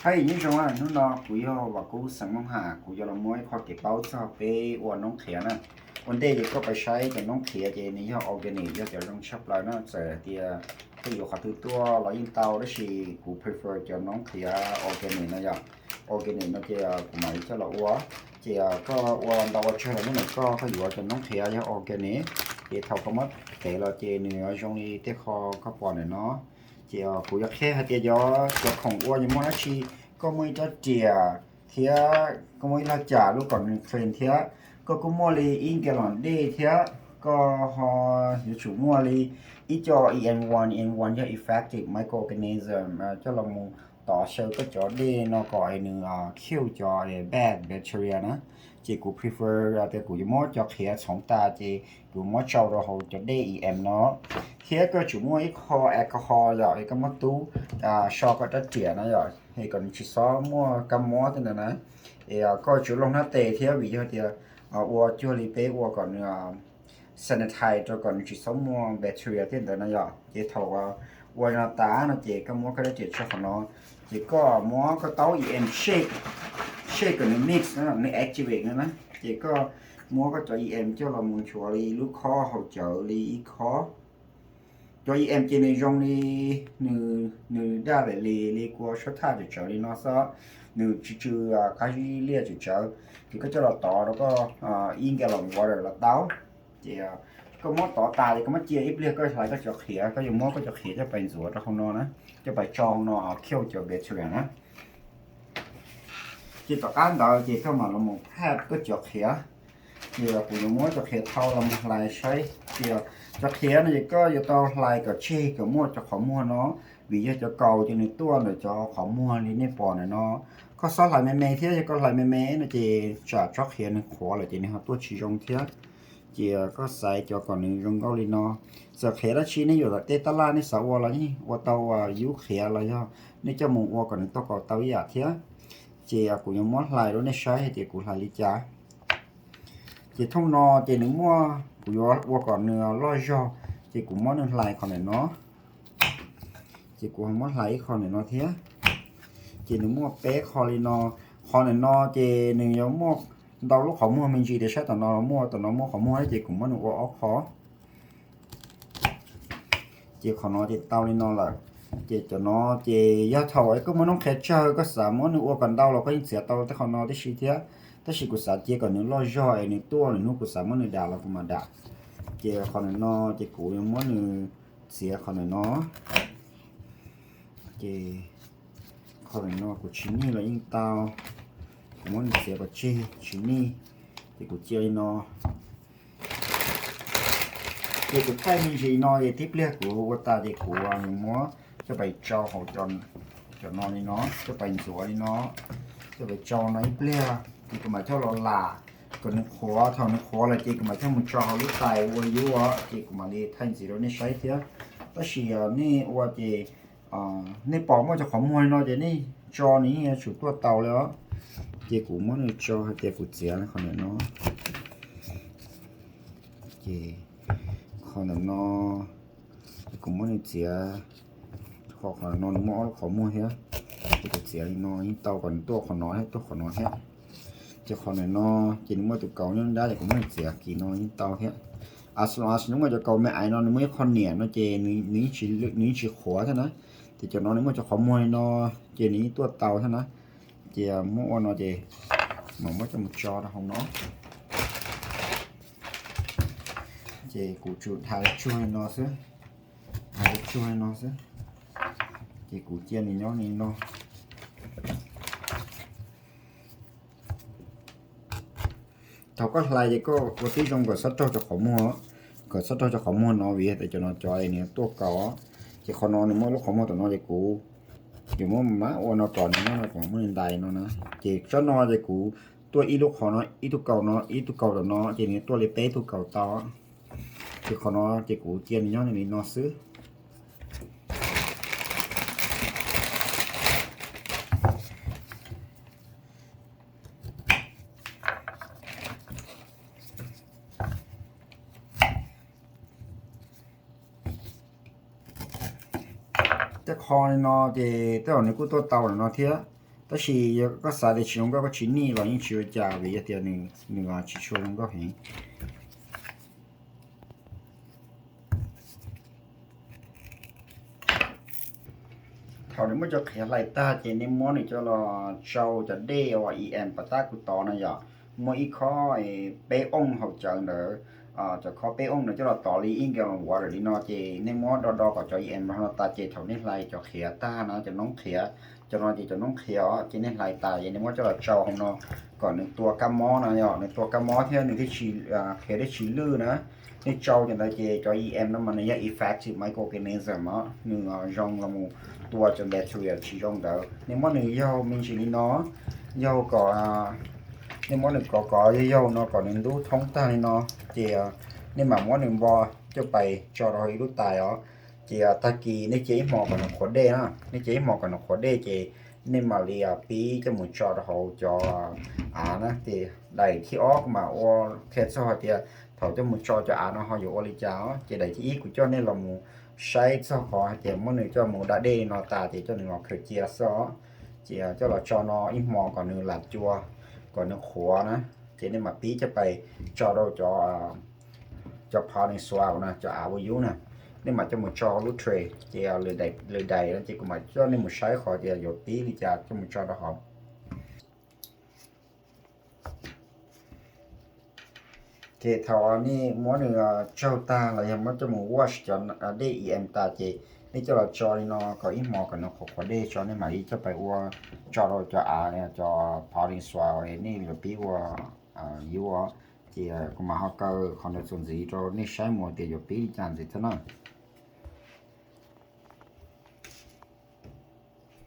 Hais nyob zoo, hnub no kuv yog Vam Kub xeem Moob Ham, kuv yuav los muab ib qho kev paub txog peb ua noob qhiav na. Ua ntej ces koj pab saib cov noob qhiav ces nws yog organic, yog cov zoo tshaj plaws na. Txawm hais tias koj yuav qhov twg tuaj los yeej tau, tab sis kuv prefer cov noob qhiav organic no yom. Organic no ces kuv mam li coj los ua. Ces koj ua ntau ua tsawg los ntawm koj, koj yuav cov noob qhiav yog organic, ces thaum koj muab tev los ces nws zoo li tej qho koj pom ntawm no. Ces kuv yuav qhia hais tias cov, cov khoom ua yuav muaj dab tsi. Koj muaj ib rab riam thiab koj muaj ib laj cam lub kom nws clean thiab, koj kuj muaj li ib gallon dej thiab, koj ho yuav tsum muaj li ib co E M one, E M one yog effective microorganism, coj los mus tov xyaw koj cov dej no kom nws kill cov bad bacteria na. Ces kuv prefer tias kuv yuav muab cov qhiav txhoov tas ces kuv muab tsau rau hauv cov dej E M no, thiab koj tsum muaj ib qho alcohol yom, es koj muab tub so koj rab riam no yom, es kom nws tsis txhob muaj kab mob tej ntawd na. Es koj tsum looj hnab tes thiab, vim yog tias ua cuag li peb ua kom nws sanitize rau kom nws tsis txhob muaj bacteria tej ntawd no yom. Ces thaum ua no tas no ces koj muab koj rab riam tso qhov no, ces koj muab koj taub E M shake, shake kom nws mix, nws activate no na. Ces koj muab koj cov E M coj los mus nchuav li lub khob hauv cawv li ib khob. Cov E M ces nws zoo li, nws daj li, li kua suab thaj tsawv tsawv li no xwb, nws tsw tsw qab zib liaj tsawv tsawv, ces koj coj los tov rau koj ib gallon water los tau. Ces koj muab tov tas ces koj muab cia ib pliag koj hlais koj cov qhiav, koj yuav muab koj cov qhiav coj pais ntxuav rau hauv no na, coj pais tso hauv no kill cov bacteria na. Ces tom qab ntawd ces koj mam los mus prep koj cov qhiav. Ces kuv yuav muab cov qhiav thau los mus hlais saib. Ces cov qhiav no ces koj yuav tau hlais kom tseg kom muaj cov qhov muag no, vim yog cov kaus ces nws tuaj ntawm cov qhov muag li nej pom ntawm no. Koj xob hlais me me thiab, yog koj hlais me me no ces tsam tsob qhiav nws qhuav lawm ces nws ho tuaj tsis zoo thiab. Ces koj xaiv cov kom nws zoo nkauj li no. Txawm qhiav dab tsi nej yuav tom tej tab laj nej xav ua los yeej ua tau, yub qhiav los yog nej coj mus ua kom nws tuaj kaus tau ib yam thiab. Ces kuv yuav muab hlais rau nej saib hais tias kuv hlais li cas. Ces thooj no ces nws muaj, kuv yuav ua kom nws loj zog, ces kuv muab nws hlais qhov ntawm no. Ces kuv ho muab hlais ib qho ntawm no thiab. Ces nws muaj peb qho li no. Qhov ntawm no ces nws yuav muaj ntau lub qhov muag me ntsis, tias saib tom no muaj, tom no muaj qhov muag thiab, ces kuv muab nws ua ob qho. Ces qhov no ces tau li no lawm. Ces cov no ces yog thaum koj muaj noob qhiav tsawg koj xav muab nws ua kom ntau los koj yeej txiav tau tej qhov no tib si thiab, tab sis kuv xav cia kom nws loj zog es nws tuaj lwm hnub kuv xav muab nws dam los kuv mam dam. Ces qhov ntawm no ces kuv yuav muab nws txiav qhov ntawm no. Ces qhov ntawm no kuv tsis nij los yeej tau, kuv muab nws txiav kom tseg tsis nij. Ces kuv cia li no. Ces kuv thaij me ntsis no es tib pliag kuv ua tas ces kuv yuav muab coj pais tsau hauv cov no li no, coj pais ntxuav li no, coj pais tsau no ib pliag, ces kuv mam coj los lam kom nws qhuav. Thaum nws qhuav lawm ces kuv mam coj mus tso hauv lub tais ua yub, ces kuv mam li thaij ntxiv rau nej saib thiab. Tab sis nej ua ces nej pom muaj cov qhov muag li no ces nej tso nws yeej yuav tsum tuaj tau li os. Ces kuv muab nws tso hais tias kuv txiav qhov ntawm no. Ces qhov ntawm no, kuv muab nws txiav, qhov, qhov no nws muaj ob lub qhov muag thiab. Ces kuv txiav li no yeej tau kom nws tuaj qhov no thiab tuaj qhov no thiab. Ces qhov ntawm no ces nws muaj tus kaus nyob nrab, ces kuv muab nws txiav kis no yeej tau thiab. As long as nws muaj cov kaus me aiv no, nws muaj ib qho niam no ces nws yeej tsis qhuav thiab na. Ces cov no nws muaj cov qhov muag li no ces nws yeej tuaj tau thiab na. Ces muab ua no ces mam muab coj mus tso rau hauv no. Ces kuv tsuas dhais tsuag li no xwb, dhais tsuag li no xwb. Ces kuv cia nws nyob li no. Thaum koj hlais ces koj ua tib zoo kom txhob raug cov qhov muag, kom txhob raug cov qhov muag no vim yog tias cov no cov es nws tuaj kaus. Ces qhov no nws muaj lub qhov muag tom no ces kuv yuav muab mab ua no kom nws nyob no kom muab nws ntais no na. Ces tsob no ces kuv tuaj ib lub qhov no, ib tug kaus no, ib tug kaus tom no ces nws tuaj li peb tug kaus tau. Ces qhov no ces kuv cia nws nyob li no xwb. Tej qho li no ces tej zaum nws kuj tuaj tau lawm no thiab. Tab sis yog koj xav tias tsis zoo nkauj koj tsis nij los yeej tsis ua cas, vim yog tias nws tsis tshua zoo nkauj heev. Thaum nws muab cov qhiav hlais tag ces nej muab nws coj los tsau cov dej uas E M pas tab kuv tod no yom. Muaj ib khob peb ooj hauv cawv ntawd, cov khob peb ooj ntawd coj los tov li ib gallon water li no ces nej muab do do kom cov E M no tas ces thaum nej hlais cov qhiav tag no, cov noob qhiav, cov no ces cov noob qhiav os, ces nej hlais tas ces nej muab coj los tsau hauv no kom nws tua kab mob no yom, nws tua kab mob thiab nws thiaj tsis, qhiav thiaj tsis lwj na. Nej tsau cov ntawd ces cov E M no mas nws yog effective microorganism os, nws zoo los mus tua cov bacteria tsis zoo ntawd. Nej muab nws yaug me ntsis li no, yaug kom, nej muab nws kov kov yaug yaug no kom nws ntub thoob tag li no, ces nej mam muab nws npo coj pais tso rau hauv ib lub tais os. Ces tag kis nej cia ib hmo kom nws qhuav dej na, nej cia ib hmo kom nws qhuav dej ces nej mam li pib coj mus tso rau hauv cov av na. Ces daim thib ob kuv mam ua qhia txog hais tias thaum coj mus tso cov av no ho yuav ua li cas os. Ces daim thib ib kuv coj nej los mus saib txog qhov hais tias muab nws coj mus da dej no tas ces coj nws los khaws cia xwb os. Ces coj los tso no ib hmo kom nws lam cua, kom nws qhuav na, ces nej mam pib coj pais tso rau cov, cov potting soil na, cov av ua yub na. Nej mam coj mus tso lub tray, ces lwm daim no ces kuv mam coj nej mus saib qhov tias yuav pib li cas coj mus tso rau hauv. Ces thaum nej muab nws tsaug tag los yog muab coj mus wash cov dej E M tas ces nej coj los tso li no kom ib hmo kom nws qhuav qhuav dej tso nej mam li coj pais ua, tso rau cov av, cov potting soil nej yuav pib ua yub. Ces kuv mam ho kaw qhov ntawd txuas ntxiv rau nej saib mus tias yuav pib li cas ntxiv thiab na.